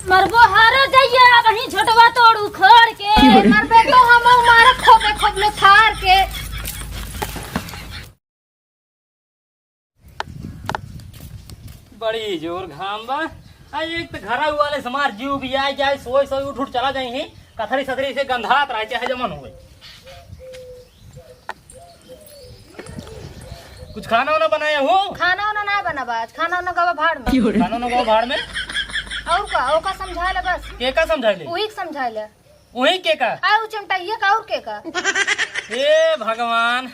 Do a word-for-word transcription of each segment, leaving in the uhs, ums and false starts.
मरबो हर जइया वहीं झोटवा तोड़ उखड़ के। मरबे तो हम मारब खोपे खोपले फाड़ के। बड़ी जोर घाम बा। आ, एक त घरा वाले से हमार जीव भी आइ जाए, सोई सोई उठ उठ चला जाई ही, कथरी सथरी से गंधात रहे, चाहे जमन होए। कुछ खाना वाना बनाया हो? खाना वाना ना बना बा आज, खाना वाना गवा भाड़ में। खाना वाना गवा भाड़ में? और का, ओका समझा ले बस। के का समझा ले? उही के समझा ले। उही के का? आ, उ चिमटैया का और के का? हे भगवान,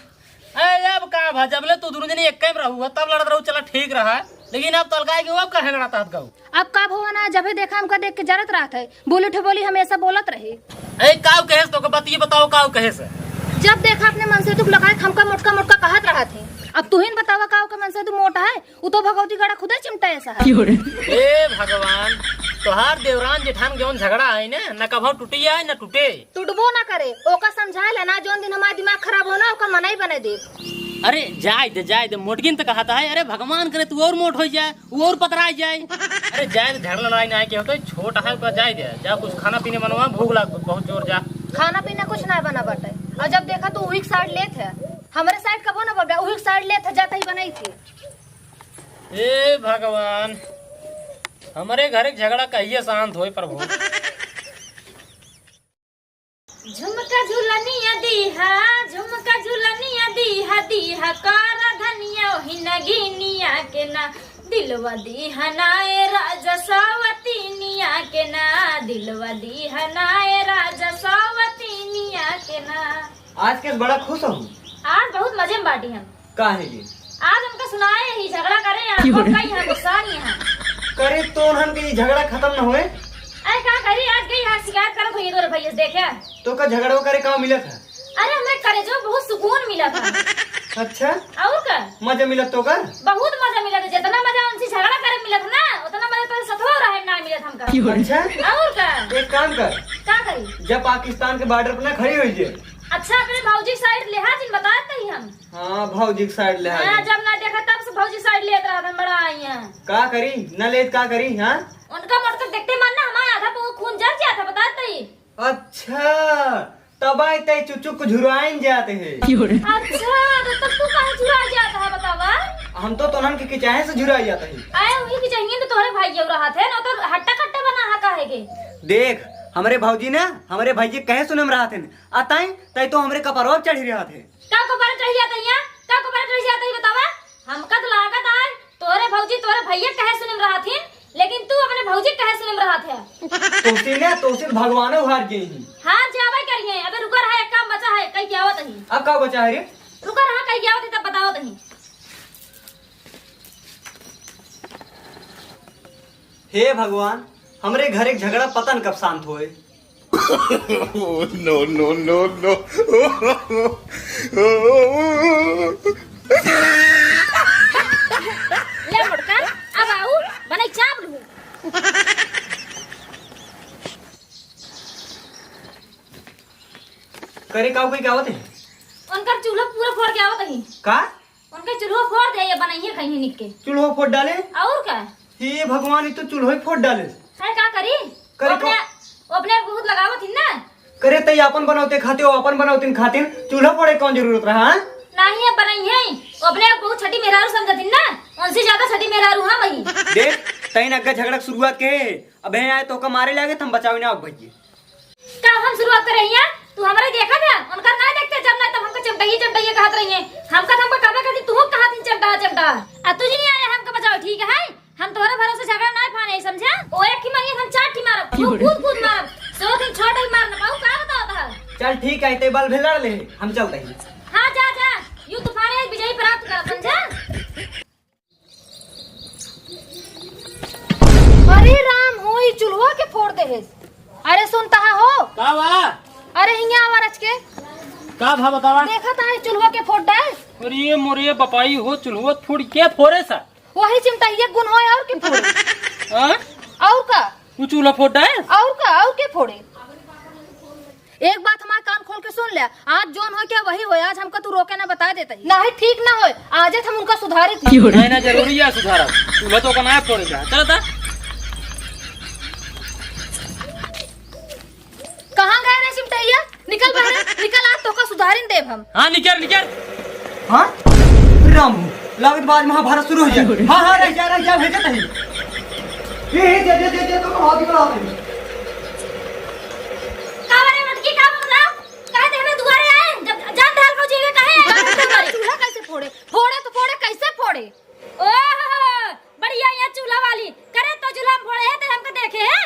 अरे अब का भा, जबले तू दुनू जनी एक्के में रहू, तब लड़त रहू, चला ठीक रहा, लेकिन अब तलकाए के अब काहे लड़त रहत गऊ? अब का भवा ना, जबे देखा हमका देख के जरत रहत है, बोली ठो बोली हमेशा बोलत रही। ए, काऊ कहेस तोके, बतिये बताओ, काऊ कहेस? जब देखा अपने मन से तू लकाए हमका मोटका मोटका कहत रहत है। अब तू ही न बतावा, काऊ के मन से तू मोटा है, उ तो भगवती गड़ा खुदे चिमटा ऐसा है। ए भगवान, तोहार देवरान जेठान जौन झगड़ा है ना, न कभौ टूटी आए न टूटे। टूटबो ना करे, ओका समझा ले ना, जौन दिन हमार दिमाग खराब हो ना, ओका मनई बने दे। अरे जाए दे, जाए दे, मोटकिन तो कहता है, अरे भगवान करे तू और मोट हो जाए, वो और पतरा जाए। अरे जाए दे, झगड़ा लड़ाई ना के होते, छोट है, ओका जाए दे, जा कुछ खाना पीने बनवा, भूख लाग बहुत जोर, जा। खाना पीना कुछ ना बना बाटे, और जब देखा तो उही के साइड लेत है, हमरे साइड कबो ना बबे, उही के साइड लेत है, जाता ही बनाई थी। हे भगवान, हमरे घर के झगड़ा कहिए शांत होए प्रभु। झुमका झुलनिया दीहा, झुमका झुलनिया दीहा, दीहा कर धनिया ओही नगिनिया के ना, दिलवा दीहा ना ए राजा सवतिनिया के ना, दिलवा दीहा ना ए राजा सवतिनिया के ना। आज के बड़ा खुश हूँ। आज बहुत मजे में बाटी हम। काहे के? आज उनका सुनाए ही झगड़ा करे यहाँ, क्यों रे? कई यहाँ गुस्सा नहीं है। करे तो उन्हन के ये झगड़ा खत्म न होए। अरे का करी, आज गई यहाँ शिकायत करत हुई तोरे भैया से, देखे। तो का झगड़ो करे का मिलत है? अरे हमें करे जो बहुत सुकून मिलत है। अच्छा? और का? मजा मिलत तो का? बहुत मजा मिलत है, जितना मजा उनसे झगड़ा करे मिलत है ना, उतना मजा तो सतवा रहे ना मिलत हमका। क्यों रे? अच्छा? और का? एक काम कर। का करी? जब पाकिस्तान के बॉर्डर पर ना खड़ी हुई जे। अच्छा, अपने भौजी साइड ले, हाँ, जिन बतात ही हम। हाँ, भौजी के साइड ले हाँ, आगे। जब ना देखा तब से भौजी साइड लेत रहत हन, बड़ा आई हैं। का करी? न लेत का करी, हाँ? उनका मोटका देखते मन ना हमारा आधा पौवा खून जर जात है, बता तई। अच्छा, तब आए तय चुचुक झुराइन जात है। अच्छा, तो तब तू काहे झुरा जात है, बतावा? हम तो तोहन के किचाहे से झुरा जात है। आए उही किचाहे तो तोहरे भाई ये रहत है, ना तो हट्टा कट्टा बना है काहे के? देख, हमरे भौजी ना, हमरे भाई के कहे सुने में रहत है। आ तई, तई तो हमरे कपरवा पे चढ़ी रहत है। का कपार चढ़ जात है यहाँ? का कपार चढ़ जात है, बतावा? हमका तो लागत आज तोरे भौजी तोरे भैया कहे सुने में रहत हिन, लेकिन तू अपने भौजी कहे सुने में रहत है। तोसे ना, तोसे भगवानो हार गई ही। हार जावे करिए, अबे रुका रहा, एक काम बचा है, कई क्या होत ही। अब का बचा है रे? रुका रहा, कई क्या होत ही, तब बताओ तही। हे भगवान, हमरे घर एक झगड़ा पता न कब शांत होए। No, no, no, no। ले मोटका, अब आऊ, बनाई चाप लूँ। करे का कोई क्या होते? उनकर चूल्हा पूरा फोड़ के आवत ही। का? उनके चूल्हो फोड़ दे, ये बनाइए खाइए निक के। चूल्हो फोड़ डाले? और का? हे भगवान, ये तो चूल्हो ही फोड़ डाले। है का करी? करे वो अपने, का? वो अपने बहुत लगावत ही ना। करे तई आपन बनौते खाते हो, आपन बनौते खाते, चूल्हा फोड़े कौन जरूरत रहा, हाँ? नहीं, अब बनाइए। वो अपने आप बहुत छठी मेहरारू समझत ही ना, उनसे ज्यादा छठी मेहरारू हम ही। देख, तई नग्गा झगड़ा की शुरुआत के, अब यहाँ आए तो का मारे लागे, तो हम बचावे ना, अब भैया। का हम शुरुआत करे हिया? तू हमरे देखत है, उनकर ना देखते, जब ना तब हमका चमटही, चमटही कहत रही है। हमका तो हमका कहबे करती, तू कहत ही चमटा, चमटा। आ तू जी नहीं आया हमका बचाओ, ठीक है? हम तोहरे भरोसे झगड़ा ना फाने, समझा? ओ एक ही मारिए, हम चार ठी मारब। क्यों रे? कूद, कूद मारब। सौ दिन छोड़ ही मार ना पाऊ, का बताओ तहार? चल ठीक है, ते बल भी लड़ ले, हम चलते हैं। हाँ, जा, जा। यू तूफान है, विजयी प्राप्त कर, समझा? अरे राम हो, ई चूल्हा के फोड़ दे है। अरे सुनता है हो? का बा? अरे हियाँ आवा रच के। का भा बतावा? देखा था, ई चूल्हा के फोड़ डाल। अरे मोरे बपाई हो, चूल्हा फोड़ के फोड़े सा? वही चिमटा ये गुण होए और के फोड़े। हाँ? और का? वो चूल्हा फोड़ डाल? और का? और के फोड़े? एक बात हमार कान खोल के सुन ले, आज जौन होय के वही होय, आज हमका तू रोके ना बता देता ही। नाही, ठीक ना होय, आज हम उनका सुधारे थी। नहीं ना, जरूरी है सुधारा, चूल्हा तो का ना फोड़े जा, चल ता। हम। हाँ, निकर, निकर। हाँ? राम हो, लागत बा आज महाभारत शुरू हो जाए। हाँ, हाँ, रह जा, रह जा, भेजत है। ए, ए, दे, दे, दे, दे, तो हाथ निकला दे। का रे मटकी, का बता? काहे ते हमें दुआरे आए? जब जान डाल को जीवे काहे आए? चूल्हा कैसे फोड़े? फोड़े तो फोड़े, कैसे फोड़े? ओहो, बढ़िया ये चूल्हा वाली। करे तो चूल्हा में फोड़े है, ते हमको देखे है?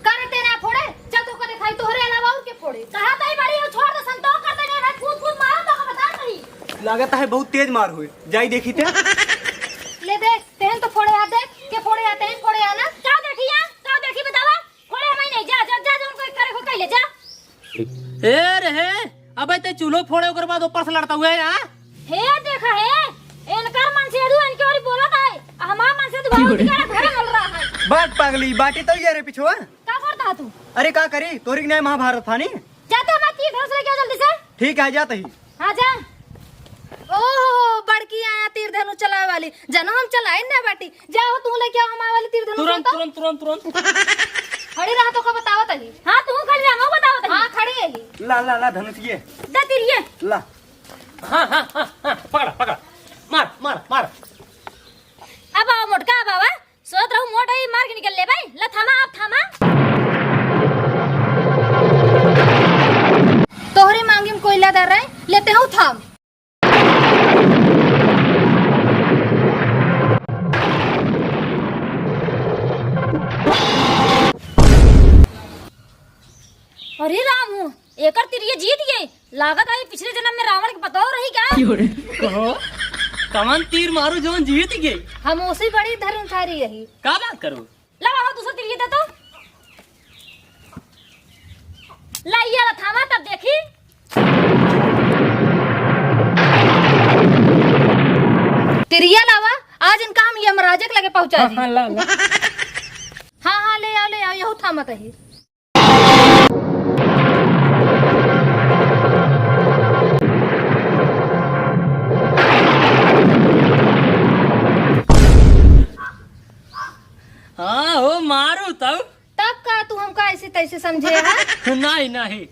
करे ते ना फोड़े, चल तोका देखाई, तोहरे अलावा और के फोड़े? कहा तई बड़ी हो, छोड़ दे, संतोष कर देने भाई, कूद कूद मारो तो बता सही। लागत है बहुत तेज मार हुए, जाई देखी ते। ले देख, तेहन तो फोड़े आ, देख के फोड़े आ, तेहन फोड़े आ ना। का देखी आ? का देखी बतावा? फोड़े हमें नहीं, जा, जा, जा, जा, उनको एक करे को कह ले, जा। ए रे हे, अबे ते चूल्हो फोड़े ओकर बाद ऊपर से लड़ता हुआ है, हाँ? हे देखा हे, इनकर मन से अदू इनके ओरी बोलत है, हमार मन से अदू बाबू जी का घर बोल रहा है। बात पागली, बाटी तो ये रे पिछुआ। का करता है तू? अरे का करी, तोरी के नहीं महाभारत फानी? जाते हमार तीर धनुष लेके आओ जल्दी से। ठीक है, जाते ही। हाँ जा। ओहो, बड़की आया तीर धनुष चलावे वाली, जनो हम चलाए ना बाटी। जाओ, तू लेके आओ हमारे वाली तीर धनुष तुरंत, तो। तुरंत, तुरंत, तुरंत। खड़ी रहा तो का बतावत है? हाँ, तू खड़ी रहा, मैं बतावत है। हाँ, खड़ी है ही। ला, ला, ला, धनुष ये। दे तीर ये। ला। हाँ, हाँ, हाँ, हाँ, पकड़ा, पकड़ा। मार, मार, मार। अब आओ मोटका, अब आवा। सोच रहू मोट है, मार के निकल ले भाई। ला थामा, आप थामा। तोहरी मांगी में कोयला दर रहे, लेते हूँ थाम। अरे राम हो, एकर तीर ये जीत गए। लागत है पिछले जन्म में रावण के पतोह रही का? कहो, कवन तीर मारू जौन जीत गए? हम उसी बड़ी धर्मचारी यही। का बात करो? लावा हो दूसरा तीर ये दे तो। ला ये ला थामा तब देखी। तिरिया लावा, आज इनका हम यमराजे के लगे पहुंचा दी। हाँ, ला, ला। हाँ, हाँ, ले आओ, ले आओ, यहू थामत ही। हाँ हो, मारू तब। तब का तू हमका ऐसे तैसे समझे है? नहीं, नहीं।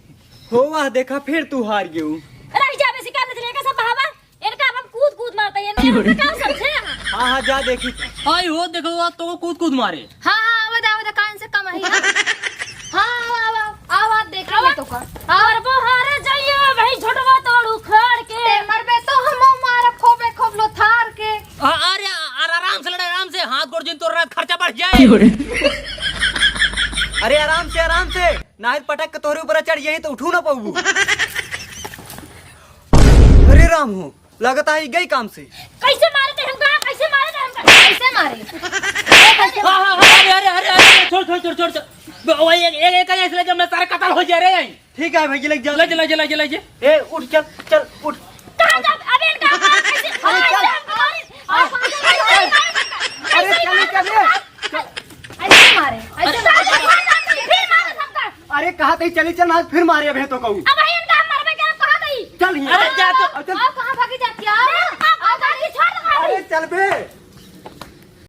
हो वाह, देखा फिर तू हार गयू। रह जा, बेसी काम नहीं चलेगा, सब बहावा। इनका हम कूद कूद मारते हैं, इनका हम समझे हैं। हाँ, हाँ, जा देखी। आई हो, देखो, आज तो कूद कूद मारे। हाँ, हाँ, आवे दे, आवे दे, कान से कम है, हाँ। हाँ, आवा, आवा, आवा, आवा, देख ले तो का। और वो हारे जाइए, वही झुटवा तोड़ उखाड़ के। ते मरबे तो हम मारब, खोबे खोबलो थार के। आ, अरे, आ, आराम से लड़े, आराम से, हाथ गोड़ जिन तोड़ रहा, खर्चा बढ़ जाए। अरे, आराम से, आराम से, नाहीं पटक के तोहरे ऊपर चढ़ जाई तो उठू ना पाऊबू। अरे राम हो, लागत आई गई काम से। कैसे मारे थे हमका? कैसे मारे थे हमका? कैसे मारे? हाँ, हाँ, हाँ, अरे, अरे, अरे, अरे, छोड़, छोड़, छोड़, छोड़, छोड़। वो एक, एक, एक ऐसे लगे, मैं सारे कत्ल हो जा रहे हैं। ठीक है भैया, लग जा। ले जा, ले जा, ले जा, ले जा। ए, उठ, चल, चल, उठ। कहाँ जा? अबे इनका कैसे? अरे, चल। अरे, अरे, चल, चल, चल। ऐसे मारे, ऐसे मारे। फिर मारे हमका। अरे, कहा तई चली चल, आज फिर मारे अबे तो कहू। अब इनका हम मरबे के कहा तई। चल ही। अरे, जा तो। अब चल। आओ, कहाँ भागी जाती है? आओ, आओ, गाड़ी छोड़ दो, गाड़ी। अरे, चल बे।